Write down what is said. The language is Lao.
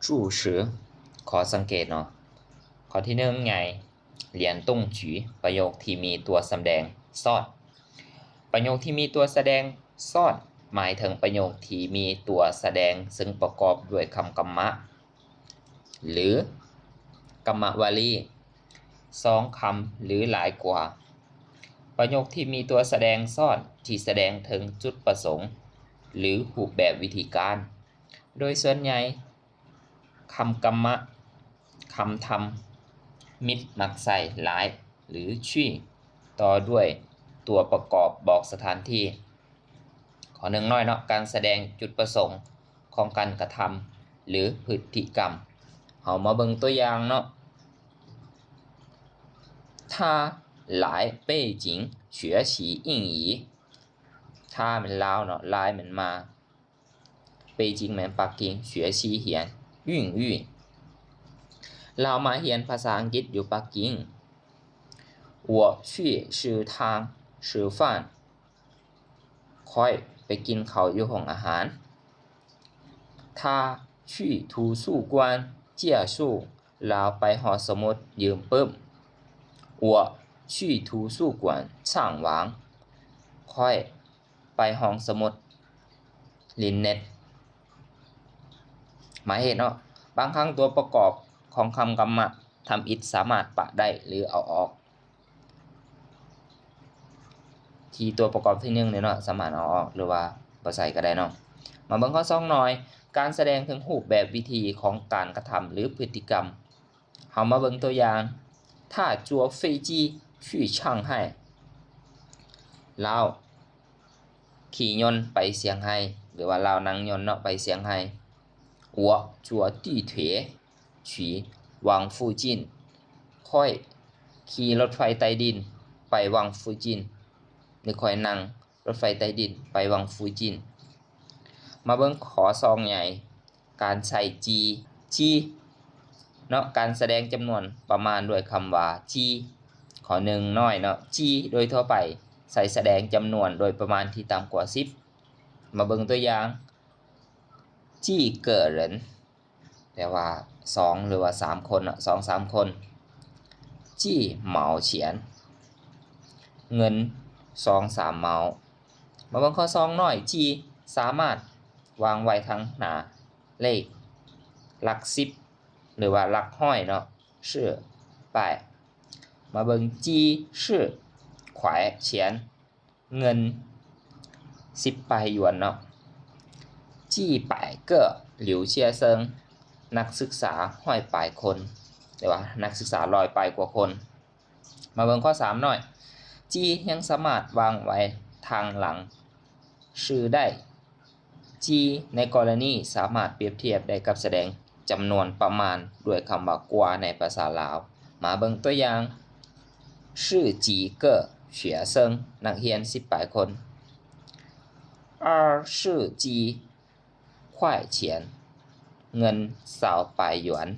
注释 ຂໍ້ສັງເກດເນາະ. ຂໍ້ທີໜຶ່ງໃຫຍ່ 连动句 ປະໂຫຍກທີ່ມີຕົວສະແດງຊ້ອນ. ປະໂຫຍກທີ່ມີຕົວສະແດງຊ້ອນ ໝາຍເຖິງປະໂຫຍກທີ່ມີຕົວສະແດງເຊິ່ງປະກອບດ້ວຍຄຳກຳມະ ຫຼື ກຳມະວາລີ ສອງຄຳ ຫຼື ຫຼາຍກວ່າ. ປະໂຫຍກທີ່ມີຕົວສະແດງຊ້ອນທີ່ສະແດງເຖິງຈຸດປະສົງ ຫຼື ຮູບແບບວິທີການ. ໂດຍສ່ວນໃຫຍ່ ຄຳກຳມະ, ຄຳທຳ, ມິດມັກໃຊ້ 来 ຫຼື 去 ຕໍ່ດ້ວຍຕົວປະກອບບອກສະຖານທີ່. ຂໍ້ໜຶ່ງນ້ອຍເນາະ, ການສະແດງຈຸດປະສົງຂອງການກະທຳ ຫຼື ພຶດຕິກຳ. ເຮົາມາເບິ່ງຕົວຢ່າງເນາະ. 他来北京学习英语. 他 ແມ່ນລາວເນາະ, 来 ແມ່ນມາ, 北京 ແມ່ນປັກກິ່ງ, 学习 ຮຽນ, 英语 ລາວມາຮຽນພາສາອັງກິດຢູ່ປັກກິ່ງ. 我去食堂吃饭. ຂ້ອຍໄປກິນເຂົ້າຢູ່ຫ້ອງອາຫານ. 他去图书馆借书. ລາວໄປຫໍສະໝຸດຢືມປຶ້ມ. 我去图书馆上网. ຂ້ອຍໄປຫ້ອງສະໝຸດຫຼິ້ນເນັດ. ໝາຍເຫດເນາະ, ບາງຄັ້ງຕົວປະກອບຂອງຄຳກຳມະທຳອິດສາມາດປະໄດ້ ຫຼື ເອົາອອກ. ທີ່ຕົວປະກອບທີໜຶ່ງນີ້ເນາະ ສາມາດເອົາອອກ ຫຼືວ່າບໍ່ໃສ່ກໍໄດ້ເນາະ. ມາເບິ່ງຂໍ້ສອງໜ້ອຍ, ການສະແດງເຖິງຮູບແບບວິທີຂອງການກະທຳ ຫຼື ພຶດຕິກຳ. ເຮົາມາເບິ່ງຕົວຢ່າງ, 他坐飞机去上海. ລາວຂີ່ຍົນໄປຊຽງໄຮ້ ຫຼືວ່າລາວນັ່ງຍົນເນາະ ໄປຊຽງໄຮ້. 我坐地铁去王府井. ຂ້ອຍຂີ່ລົດໄຟໃຕ້ດິນໄປວັງຟູຈິນ ຫຼື ຂ້ອຍນັ່ງລົດໄຟໃຕ້ດິນໄປວັງຟູຈິນ. ມາເບິ່ງຂໍ້ສອງໃຫຍ່, ການໃຊ້ຈີ ຈີ ເນາະ, ການສະແດງຈຳນວນປະມານດ້ວຍຄຳວ່າຈີ. ຂໍ້ໜຶ່ງນ້ອຍເນາະ, ຈີໂດຍທົ່ວໄປໃຊ້ສະແດງຈຳນວນໂດຍປະມານທີ່ຕ່ຳກວ່າສິບ. ມາເບິ່ງຕົວຢ່າງ, 几个人 ແປວ່າສອງ ຫຼືວ່າສາມຄົນເນາະ, ສອງສາມຄົນ. 几毛钱 ເງິນສອງສາມເມົາ. ມາເບິ່ງຂໍ້ສອງນ້ອຍ, ຈີ ສາມາດວາງໄວ້ທາງໜ້າເລກຫຼັກສິບ ຫຼືວ່າຫຼັກຮ້ອຍເນາະ, 四百. ມາເບິ່ງ 几十块钱 ເງິນສິບປາຍຢວນເນາະ. 几百个留学生 ນັກສຶກສາຮ້ອຍປາຍຄົນ ຫຼືວ່ານັກສຶກສາຮ້ອຍປາຍກວ່າຄົນ. ມາເບິ່ງຂໍ້ສາມນ້ອຍ, ຈີ ຍັງສາມາດວາງໄວ້ທາງຫຼັງຊື່ໄດ້. ຈີ ໃນກໍລະນີສາມາດປຽບທຽບໄດ້ກັບສະແດງຈຳນວນປະມານດ້ວຍຄຳວ່າກວ່າໃນພາສາລາວ. ມາເບິ່ງຕົວຢ່າງ, 十几个学生 ນັກຮຽນສິບປາຍຄົນ. 二十几块钱 ເງິນຊາວປາຍຢວນ.